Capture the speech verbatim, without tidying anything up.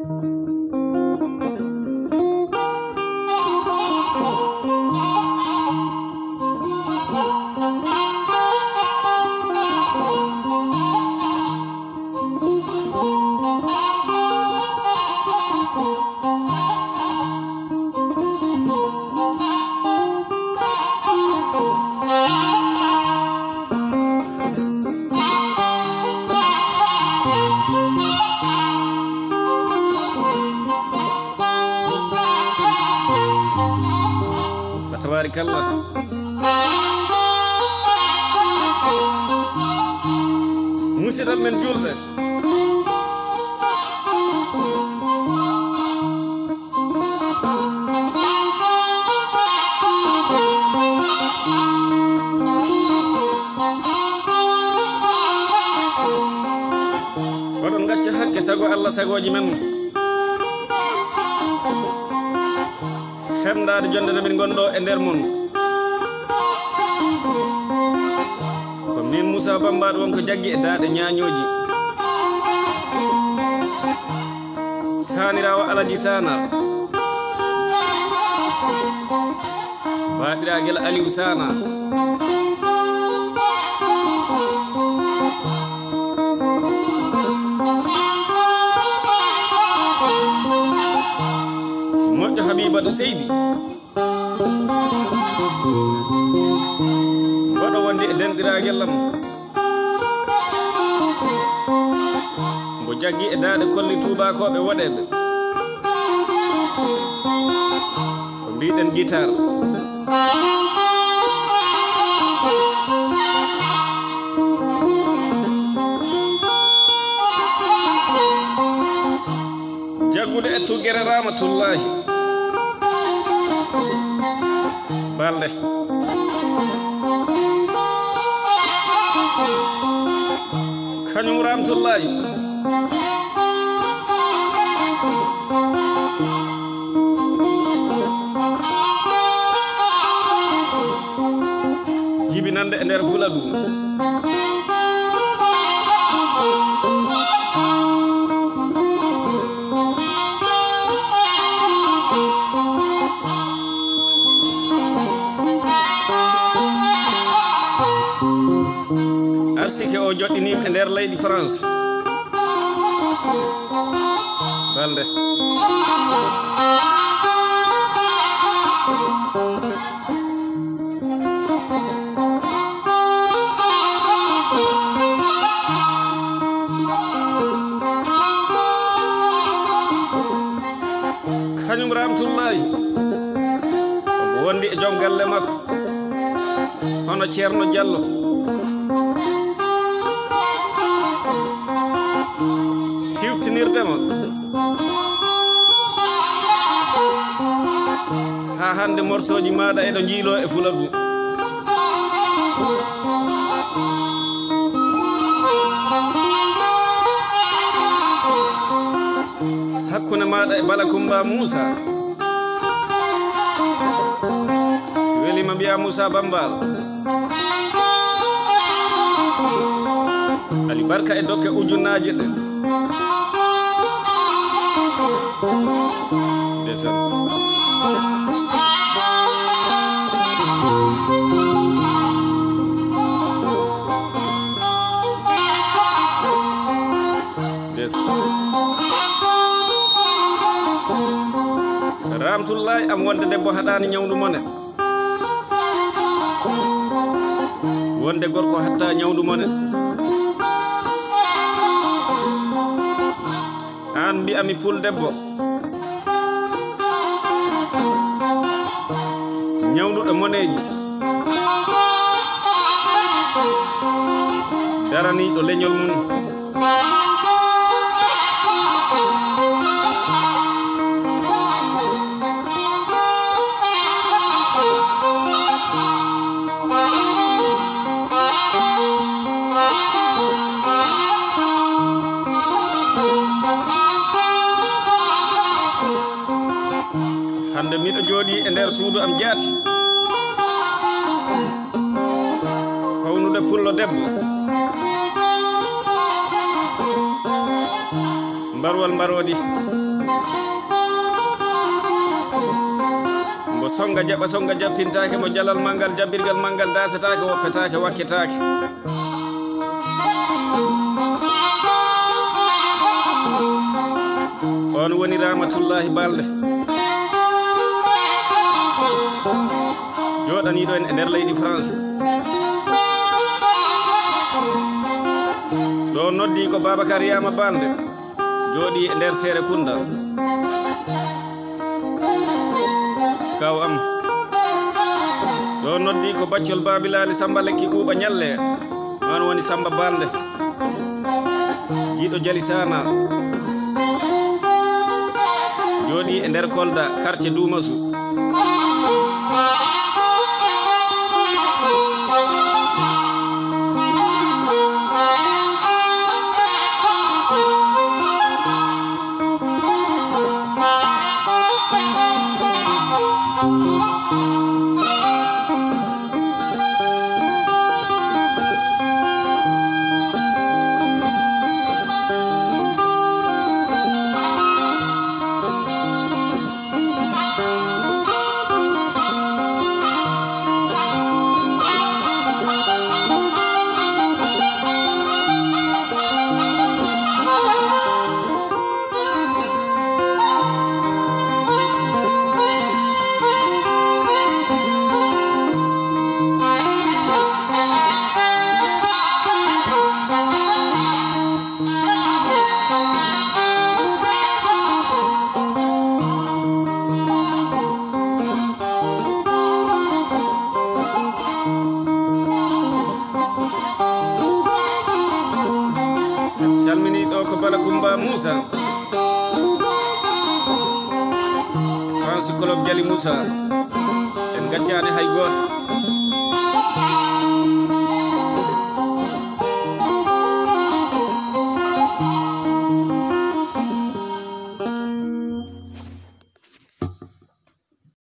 Fa tabarakallah. Musidal men julɓe. Oɗon ngacca hakke sago Allah sagooji men. Heɓndaade jonde no min ngonɗo e nder mum. Ko min Moussa Bambaɗo won ko jaggi e daaɗe ñaañooji. Taaniraawo Alaji Sana. Baaɗiragel Aliou Sana. Moƴƴo Habibatu Seydi. Mboɗo wondi e denɗiragel am. Mbo jaggi e daaɗe kolli tuubakooɓe woɗeeɓe. Ko mbiɗen guitar. Jaggude e tuggere Ramatullahi. Balde. Kañum Ramatullahi. Jibinande e nder Fuladu. Arsike o joɗɗiniima e nder leydi France. Balde. Kañum Ramatullahi. Omo wondi e joom galle makko. Hono Ceerno Jallo. Siwtinirde mo. Haa hannde morsooji maaɗa eɗo njiiloo e Fuladu. Hakkunde maaɗa e Bala Kummba Muusa. Si weli ma mbiya Muusa Bambal. Ali Barka e dokke ujunnaaje ɗen. Ndeysaan. Ndeysaan. Ramtullahi am wonde debbo haɗaani ñawndu mone. Wonde gorko hatta ñawndu mone. Aan mbi'ami pul debbo. Ñawnduɗo moneeji. Daraniiɗo leñol mum. Hannde miɗo jooɗii e nder suudu am jaati. Hownude pullo debbo. Mbarwal mbaroodi. Mbo songa jaɓa songa jaɓtintaake, mo jalal manngal jaɓirgal manngal daasetaake, woppetaake, wakketaake. On woni Ramatullahi Balde. Jooɗaniiɗo en e nder leydi France. Ɗo noddi ko Babacar Yama Balde. Jooɗi e nder Serekunda. Kaw am. Ɗo noddi ko baccol Babilali Samba Lekki Ɓuuɓa Ñalle. On woni Samba Balde. Jiiɗo Jali Sana. Jooɗi e nder Kolda, quartier Dumasu. Calmini ɗo ko Bala Kumba Moussa. France Club Jali Moussa. En gaccani hay gooto.